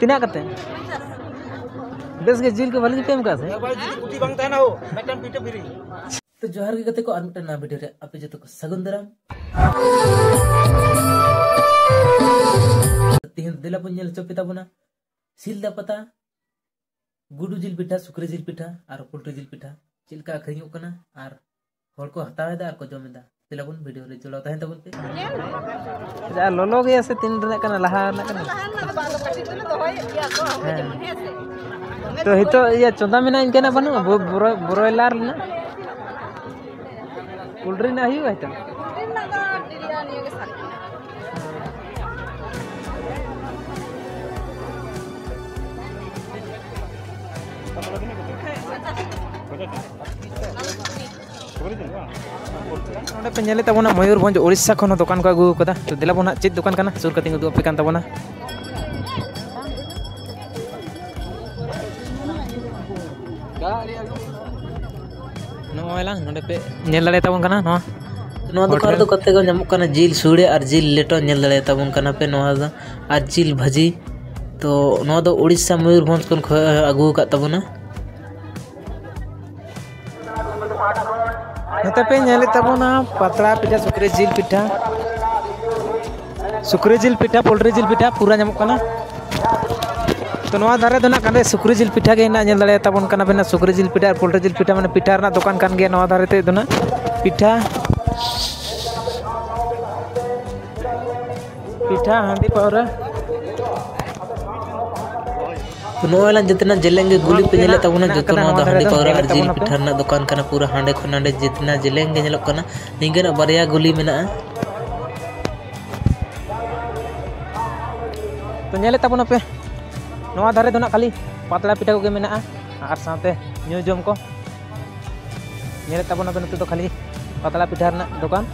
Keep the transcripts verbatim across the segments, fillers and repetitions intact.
ᱛᱤᱱᱟᱹᱜ ᱠᱟᱛᱮ? ᱵᱮᱥ ᱜᱮ, ᱡᱤᱞ ᱠᱚ ᱵᱷᱟᱹᱞᱤ ᱜᱮᱯᱮ ᱮᱢ ᱠᱟᱜᱼᱟ ᱥᱮ? ᱮᱠᱵᱟᱨ ᱡᱩᱫᱤ ᱠᱩᱴᱤ ᱵᱟᱝ ᱛᱟᱦᱮᱱᱟ ᱦᱳ, ᱢᱤᱫᱴᱟᱝ ᱯᱤᱴᱷᱟᱹ ᱯᱷᱤᱨᱤ᱾ ᱛᱚ ᱡᱚᱦᱟᱨ ᱜᱮ ᱜᱟᱛᱮ ᱠᱚ, ᱟᱨ ᱢᱤᱫᱴᱟᱝ ᱱᱟᱣᱟ ᱵᱷᱤᱰᱤᱭᱳ ᱨᱮ ᱟᱯᱮ ᱡᱚᱛᱚ ᱠᱚ ᱥᱟᱹᱜᱩᱱ ᱫᱟᱨᱟᱢ᱾ ᱛᱮᱦᱮᱧ ᱫᱮᱞᱟ ᱵᱚᱱ ᱧᱮᱞ ᱦᱚᱪᱚ ᱯᱮ ᱛᱟᱵᱚᱱᱟ ᱥᱤᱞᱫᱟᱹ ᱯᱟᱛᱟ ᱜᱩᱰᱩ ᱡᱤᱞ ᱯᱤᱴᱷᱟᱹ, ᱥᱩᱠᱨᱤ ᱡᱤᱞ ᱯᱤᱴᱷᱟᱹ ᱟᱨ ᱯᱳᱞᱴᱨᱤ ᱡᱤᱞ ᱯᱤᱴᱷᱟᱹ ᱪᱮᱫ ᱞᱮᱠᱟ ᱟᱹᱠᱷᱨᱤᱧᱚᱜ ᱠᱟᱱᱟ ᱟᱨ ᱦᱚᱲ ᱠᱚ ᱦᱟᱛᱟᱣ ᱮᱫᱟ ᱟᱨ ᱠᱚ ᱡᱚᱢ ᱮᱫᱟ᱾ ᱫᱮᱞᱟ ᱵᱚᱱ ᱵᱷᱤᱰᱤᱭᱳ ᱨᱮ ᱡᱚᱲᱟᱣ ᱛᱟᱦᱮᱱ ᱛᱟᱵᱚᱱ ᱯᱮ᱾ ᱡᱟ ᱞᱚᱞᱚ ᱜᱮᱭᱟ ᱥᱮ, ᱛᱤᱱ ᱨᱮᱱᱟᱜ ᱠᱟᱱᱟ, ᱞᱟᱦᱟ ᱨᱮᱱᱟᱜ ᱠᱟᱱᱟ? ᱦᱮᱸ᱾ ᱛᱚ ᱱᱤᱛᱚᱜ ᱤᱭᱟᱹ ᱪᱚᱸᱫᱟ ᱢᱮᱱᱟᱜᱼᱟ, ᱤᱱᱠᱟᱹᱱᱟᱜ ᱵᱟᱹᱱᱩᱜᱼᱟ, ᱵᱚ-, ᱵᱨᱚ-, ᱵᱨᱚᱭᱞᱟᱨ ᱨᱮᱱᱟᱜ? ᱯᱳᱞᱴᱨᱤ ᱨᱮᱱᱟᱜ ᱦᱩᱭᱩᱜᱼᱟ ᱱᱤᱛᱚᱜ? ᱱᱚᱰᱮ ᱯᱮ ᱧᱮᱞᱮᱫ ᱛᱟᱵᱚᱱᱟ, ᱢᱚᱭᱩᱨᱵᱷᱚᱸᱡᱽ, ᱳᱲᱤᱥᱥᱟ ᱠᱷᱚᱱ ᱦᱚᱸ ᱫᱚᱠᱟᱱ ᱠᱚ ᱟᱹᱜᱩ ᱟᱠᱟᱫᱟ᱾ ᱛᱚ ᱫᱮᱞᱟ ᱵᱚᱱ ᱦᱟᱸᱜ ᱪᱮᱫ ᱫᱚᱠᱟᱱ ᱠᱟᱱᱟ, ᱥᱩᱨ ᱠᱟᱛᱮᱧ ᱩᱫᱩᱜ ᱟᱯᱮ ᱠᱟᱱ ᱛᱟᱵᱚᱱᱟ᱾ ᱱᱚᱜᱼᱚᱭ ᱞᱟᱝ ᱱᱚᱰᱮ ᱯᱮ ᱧᱮᱞ ᱫᱟᱲᱮᱭᱟᱛᱟᱵᱚᱱ ᱠᱟᱱᱟ, ᱱᱚᱣᱟ ᱱᱚᱣᱟ ᱫᱚᱠᱟᱱ ᱦᱳᱴᱮᱞ᱾ ᱨᱮᱫᱚ ᱠᱟᱛᱮ ᱠᱚ ᱧᱟᱢᱚᱜ ᱠᱟᱱᱟ ᱡᱤᱞ ᱥᱩᱲᱮ ᱟᱨ ᱡᱤᱞ ᱞᱮᱴᱚ, ᱧᱮᱞ ᱫᱟᱲᱮᱭᱟᱛᱟᱵᱚᱱ ᱠᱟᱱᱟ ᱯᱮ ᱱᱚᱣᱟ ᱫᱚ, ᱟᱨ ᱡᱤᱞ ᱵᱷᱟᱹᱡᱤ᱾ ᱛᱚ ᱱᱚᱣᱟ ᱫᱚ ᱳᱲᱤᱥᱥᱟ ᱢᱚᱭᱩᱨᱵᱷᱚᱸᱡᱽ ᱠᱷᱚᱱ ᱠᱚ ᱟᱹᱜᱩ ᱟᱠᱟᱫ ᱛᱟᱵᱚᱱᱟ᱾ ᱱᱚᱛᱮ ᱯᱮ ᱧᱮᱞᱮᱫ ᱛᱟᱵᱚᱱᱟ ᱯᱟᱛᱲᱟ ᱯᱤᱴᱷᱟᱹ, ᱥᱩᱠᱨᱤ ᱡᱤᱞ ᱯᱤᱴᱷᱟᱹ, ᱥᱩᱠᱨᱤ ᱡᱤᱞ ᱯᱤᱴᱷᱟᱹ, ᱯᱳᱞᱴᱨᱤ ᱡᱤᱞ ᱯᱤᱴᱷᱟᱹ ᱯᱩᱨᱟᱹ ᱧᱟᱢᱚᱜ ᱠᱟᱱᱟ᱾ ᱛᱚ ᱱᱚᱣᱟ ᱫᱷᱟᱨᱮ ᱫᱚ ᱱᱟᱜ ᱠᱷᱟᱱ ᱥᱩᱠᱨᱤ ᱡᱤᱞ ᱯᱤᱴᱷᱟᱹ ᱜᱮ ᱱᱟᱜ ᱧᱮᱞ ᱫᱟᱲᱮᱭᱟᱛᱟᱵᱚᱱ ᱠᱟᱱᱟ ᱵᱮᱱ, ᱥᱩᱠᱨᱤ ᱡᱤᱞ ᱯᱤᱴᱷᱟᱹ ᱟᱨ ᱯᱳᱞᱴᱨᱤ ᱡᱤᱞ ᱯᱤᱴᱷᱟᱹ, ᱢᱟᱱᱮ ᱯᱤᱴᱷᱟᱹ ᱨᱮᱱᱟᱜ ᱫᱚᱠᱟᱱ ᱠᱟᱱ ᱜᱮᱭᱟ ᱱᱚᱣᱟ ᱫᱷᱟᱨᱮ ᱛᱮ ᱫᱚ ᱱᱟᱜ᱾ ᱯᱤᱴᱷᱟᱹ, ᱯᱤᱴᱷᱟᱹ, ᱦᱟᱺᱰᱤ ᱯᱟᱹᱣᱨᱟᱹ᱾ ᱛᱚ ᱱᱚᱜᱼᱚᱭ ᱞᱟᱝ ᱡᱮᱛᱮᱱᱟᱜ ᱡᱮᱞᱮᱧ ᱜᱮ ᱜᱩᱞᱤ ᱯᱮ ᱧᱮᱞᱮᱫ ᱛᱟᱵᱚᱱᱟ, ᱡᱚᱛᱚ ᱱᱚᱣᱟ ᱫᱚ ᱦᱟᱺᱰᱤ ᱯᱟᱹᱣᱨᱟᱹ ᱟᱨ ᱡᱤᱞ ᱯᱤᱴᱷᱟᱹ ᱨᱮᱱᱟᱜ ᱫᱚᱠᱟᱱ ᱠᱟᱱᱟ᱾ ᱯᱩᱨᱟᱹ ᱦᱟᱸᱰᱮ ᱠᱷᱚᱱ ᱱᱟᱰᱮ ᱡᱮᱛᱮᱱᱟᱜ ᱡᱮᱞᱮᱧ ᱜᱮ ᱧᱮᱞᱚᱜ ᱠᱟᱱᱟ, ᱱᱤᱝᱠᱟᱹᱱᱟᱜ ᱵᱟᱨᱭᱟ ᱜᱩᱞᱤ ᱢᱮᱱᱟᱜᱼᱟ᱾ ᱛᱚ ᱧᱮᱞᱮᱫ ᱛᱟᱵᱚᱱᱟ ᱯᱮ, ᱱᱚᱣᱟ ᱫᱷᱟᱨᱮ ᱫᱚ ᱱᱟᱜ ᱠᱷᱟᱹᱞᱤ ᱯᱟᱛᱲᱟ ᱯᱤᱴᱷᱟᱹ ᱠᱚᱜᱮ ᱢᱮᱱᱟᱜᱼᱟ ᱟᱨ ᱥᱟᱶᱛᱮ ᱧᱩ ᱡᱚᱢ ᱠᱚ᱾ ᱧᱮᱞᱮᱫ ᱛᱟᱵᱚᱱᱟ ᱯᱮ ᱱᱚᱛᱮ ᱫᱚ ᱠᱷᱟᱹᱞᱤ ᱯᱟᱛᱲᱟ ᱯᱤᱴᱷᱟᱹ ᱨᱮᱱᱟᱜ ᱫᱚᱠᱟᱱ᱾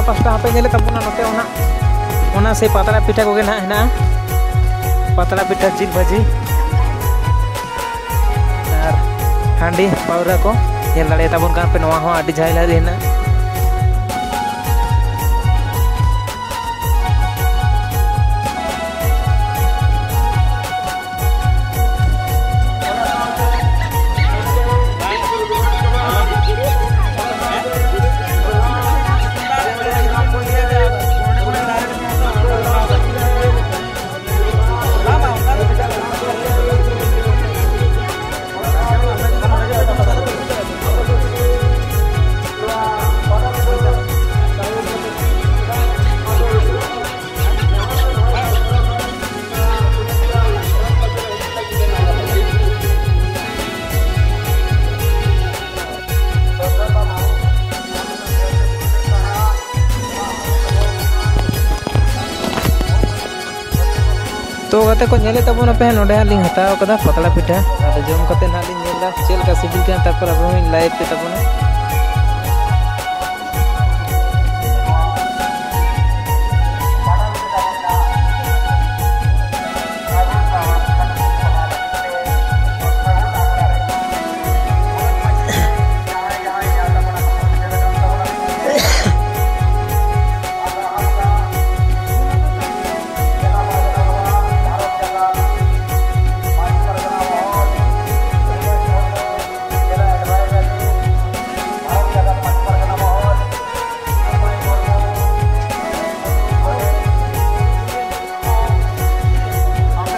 ᱯᱟᱥᱴᱟ ᱦᱟᱯᱮ ᱧᱮᱞᱮᱫ ᱛᱟᱵᱚᱱᱟ ᱱᱚᱛᱮ ᱚᱱᱟ, ᱚᱱᱟ ᱥᱮ ᱯᱟᱛᱲᱟ ᱯᱤᱴᱷᱟᱹ ᱠᱚᱜᱮ ᱱᱟᱦᱟᱜ ᱦᱮᱱᱟᱜᱼᱟ᱾ ᱯᱟᱛᱲᱟ ᱯᱤᱴᱷᱟᱹ, ᱡᱤᱞ ᱵᱷᱟᱹᱡᱤ ᱟᱨ ᱦᱟᱺᱰᱤ ᱯᱟᱹᱣᱨᱟᱹ ᱠᱚ ᱧᱮᱞ ᱫᱟᱲᱮᱭᱟᱛᱟᱵᱚᱱ ᱠᱟᱱ ᱯᱮ, ᱱᱚᱣᱟ ᱦᱚᱸ ᱟᱹᱰᱤ ᱡᱷᱟᱹᱞ ᱨᱮ ᱦᱮᱱᱟᱜᱼᱟ᱾ ᱛᱚ ᱜᱟᱛᱮ ᱠᱚ, ᱧᱮᱞᱮᱫ ᱛᱟᱵᱚᱱᱟᱯᱮ ᱦᱟᱸᱜ, ᱱᱚᱰᱮ ᱦᱟᱸᱜ ᱞᱤᱧ ᱦᱟᱛᱟᱣ ᱠᱟᱫᱟ ᱯᱟᱛᱲᱟ ᱯᱤᱴᱷᱟᱹ᱾ ᱟᱫᱚ ᱡᱚᱢ ᱠᱟᱛᱮ ᱦᱟᱸᱜ ᱞᱤᱧ ᱧᱮᱞ ᱮᱫᱟ ᱪᱮᱫ ᱞᱮᱠᱟ ᱥᱤᱵᱤᱞ ᱠᱟᱱᱟ, ᱛᱟᱨᱯᱚᱨ ᱟᱵᱚ ᱦᱚᱸ ᱞᱟᱭᱤᱵᱷ ᱛᱮ ᱛᱟᱵᱚᱱᱟ᱾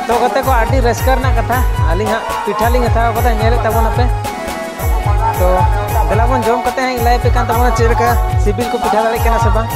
ᱛᱚ ᱜᱟᱛᱮ ᱠᱚ, ᱟᱹᱰᱤ ᱨᱟᱹᱥᱠᱟᱹ ᱨᱮᱱᱟᱜ ᱠᱟᱛᱷᱟ, ᱟᱹᱞᱤᱧ ᱦᱟᱸᱜ ᱯᱤᱴᱷᱟᱹ ᱞᱤᱧ ᱦᱟᱛᱟᱣ ᱠᱟᱫᱟ, ᱧᱮᱞᱮᱫ ᱛᱟᱵᱚᱱᱟᱯᱮ᱾ ᱛᱚ ᱫᱮᱞᱟ ᱵᱚᱱ ᱡᱚᱢ ᱠᱟᱛᱮ ᱦᱟᱸᱜ ᱤᱧ ᱞᱟᱹᱭ ᱟᱯᱮ ᱠᱟᱱ ᱛᱟᱵᱚᱱᱟ ᱪᱮᱫ ᱞᱮᱠᱟ ᱥᱤᱵᱤᱞ ᱠᱚ ᱯᱤᱴᱷᱟᱹ ᱫᱟᱲᱮᱭᱟᱜ ᱠᱟᱱᱟ ᱥᱮ ᱵᱟᱝ᱾